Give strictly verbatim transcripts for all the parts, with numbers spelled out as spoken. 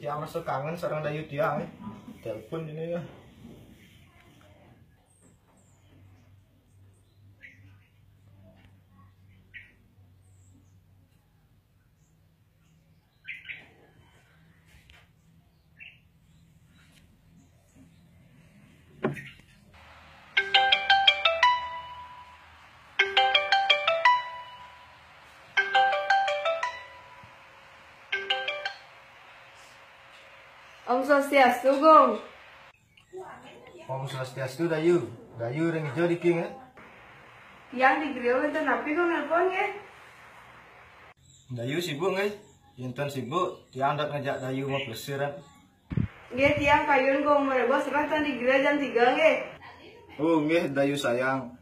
Tiang rasa kangen sareng dayu tiang. Telepon ini ya. Om Swastiastu, Gung. Om Swastiastu, Dayu. Dayu ring ijo diki, nggih? Tiang di griya wénten napi, Gung, nelpon, nggih? Dayu sibuk, nggih? Yén ten sibuk, tiang dot ngajak Dayu maplesiran. Nggih, tiang kayun, Gung, mrebo serah ten di griya jam tiga, nggih. Oh, nggih, Dayu sayang.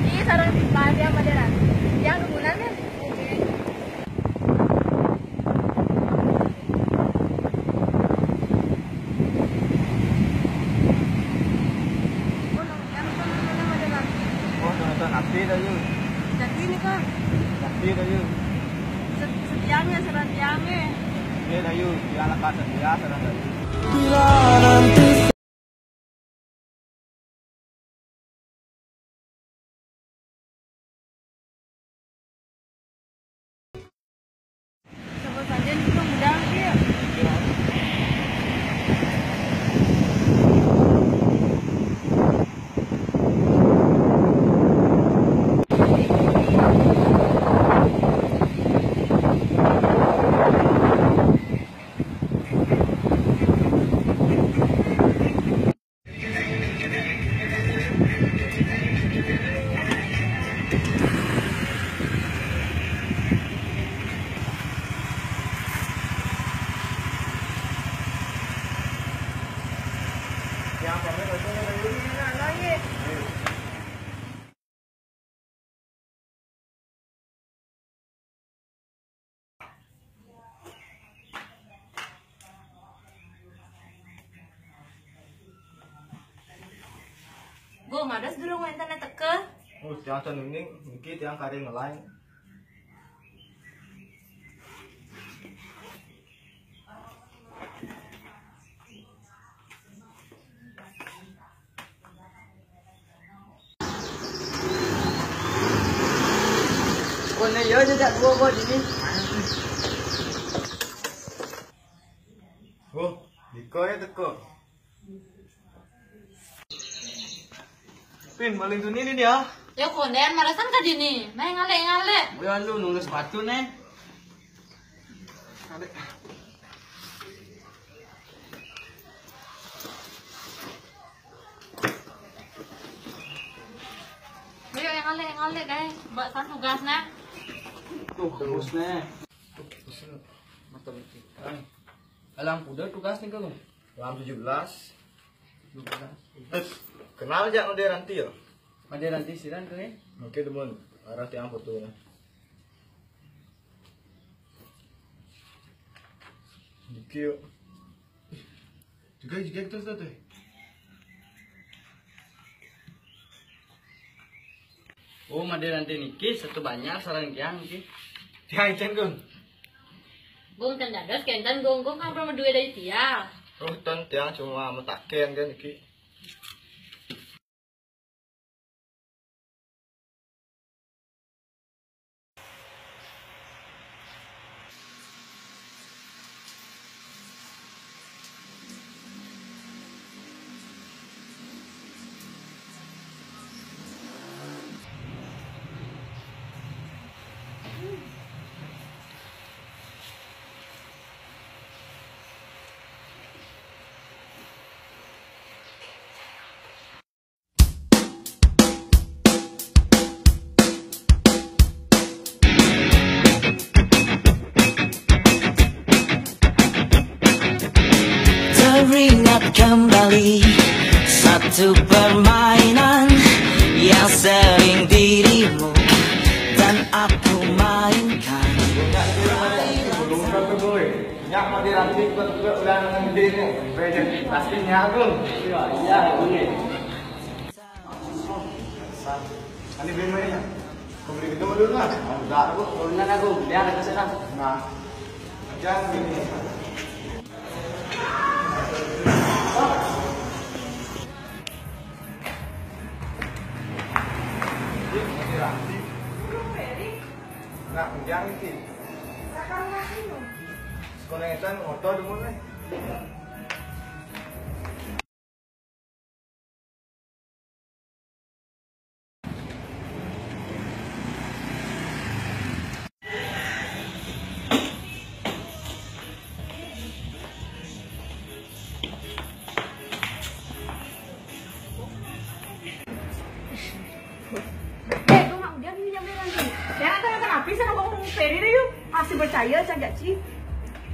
Niki sareng Pak Adi Ahmad Dhani. Tiang dumunan, ya? Oh, nonton Ahmad Dhani. Oh, nonton Adi Dayu. Jadi ini, Kak. Adi Dayu. Setiangnya, seratiangnya. Iya, Dayu. Iya, lekas setia, serang Dayu. Coba saja nih, Bang, udah, yuk. Durung wénten teka. Oh, tiang ten uning, niki tiang kari ngeling. Koné ya jejak dua buat ini. Oh, dika ya teka. Pin, maling tu ni dia. Ya koné, marasan ka dini. Mai ngalih-ngalih. Ya lu nunggu sepatu né. Ngalih. Ayo, yang ngalih, yang ngalih, guys. Buat satu tugas, nah. Tuh, tugas, nah. Tuh, tugas, nah. Matematika. Alang kuda tugas nih, Kang. Lam tujuh belas. Tujuh belas. Eh, kenal jak Madé Ranti ya? Madé Ranti siran tuh ya? Mungkin temen arah tiang foto ya. Dikit. Juga juga terus tuh. Oh, Madé Ranti niki satu banjar sareng tiang niki. Tiang icén, Gung. Gung, ten dados kénten, Gung. Gung kan perlu duit dari tiang. Oh, ten tiang cuma metaken kan niki. Teringat kembali satu permainan yang sering dirimu dan aku mainkan. Nyak mau dilantik ke ulang nanti ni. Pasti nyagung. Iya, iya. Ani beli mana? Kau beli gedung dulu lah. Enggak, aku turunan aku. Biar aku senang. Nah, jangan gini. Nah, jangan gini. Sekolah itu motor dulu nih. Eh, kau nak ujian ni jam berapa ni? Saya nak tanya kenapa saya nak bangun Ferry dah, yuk. Masih percaya saja, Ci.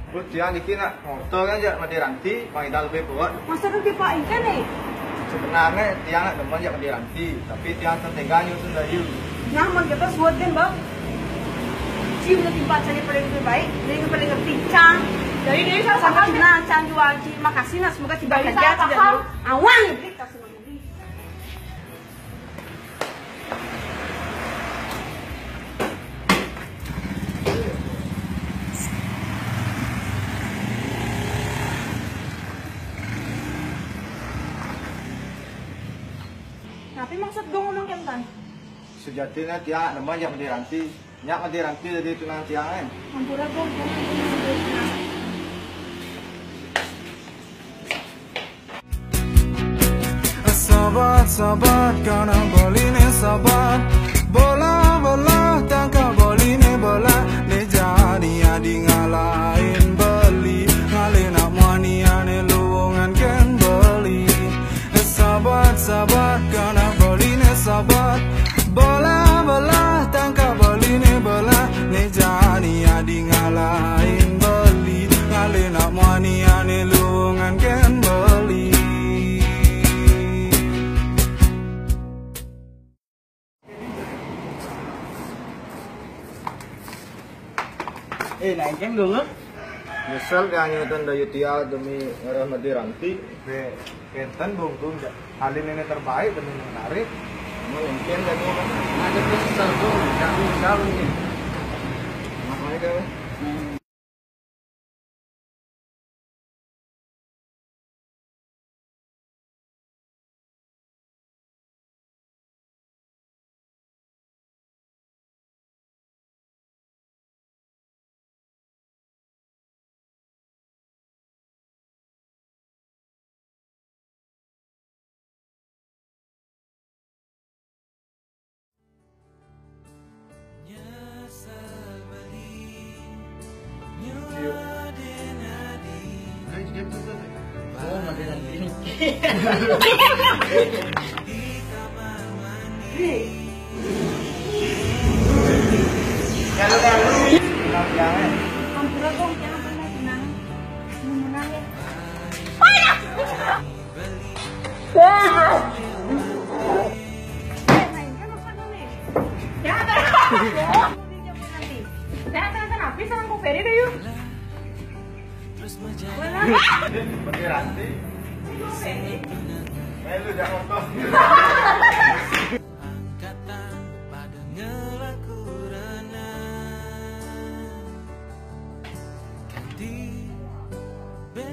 Terus tiang niki nak motor kan jak Madé Ranti, Bang Ida lebih kuat. Masa tu kita ikan ni? Sebenarnya tiang nak demen jak Madé Ranti, tapi tiang tertega nyusun dari. Nah, mau kita suat kan, Bang? Ci udah timpa cari paling lebih baik, dia yang paling ngerti. Cang. Jadi dia salah sama Cina, Cang jual Ci. Makasih nah, semoga tiba kerja tidak dulu. Awang. Tapi maksud gue ngomong kenten. Sejatinya tiang demen jak Madé Ranti. Nyak Madé Ranti jadi tunangan tiang kan. Ampura gue. Sabat, sabat, kana beli ni sabat. Bola, bola, tangka beli ni bola. Ni jadi adi ngalain beli. Ngalih nak muani ane luungan ken beli. Sabat, sabat, kana beli ni sabat. Bola, bola, tangka beli ni bola. Ni jadi adi ngalain beli. Ngalih nak muani ane luungan ken beli. Eh, naik yang dong, ah? Nyesel kayaknya ten dayu tia demi ngarah Madé Ranti. Be, kenten bungkung, ja. Halin ini terbaik demi menarik. Mau yang kian lagi, Mas? Ada kesel tuh, jangan jauh nih. Makanya kan. Ampura, Kong, jangan pernah senang. Menang ya. Jangan, jangan, jangan, jangan. Jangan, jangan, jangan. Habis sama Kong Ferry deh, yuk. Pakai rantai. Eh, lu jangan nonton.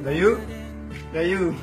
Dayu, Dayu.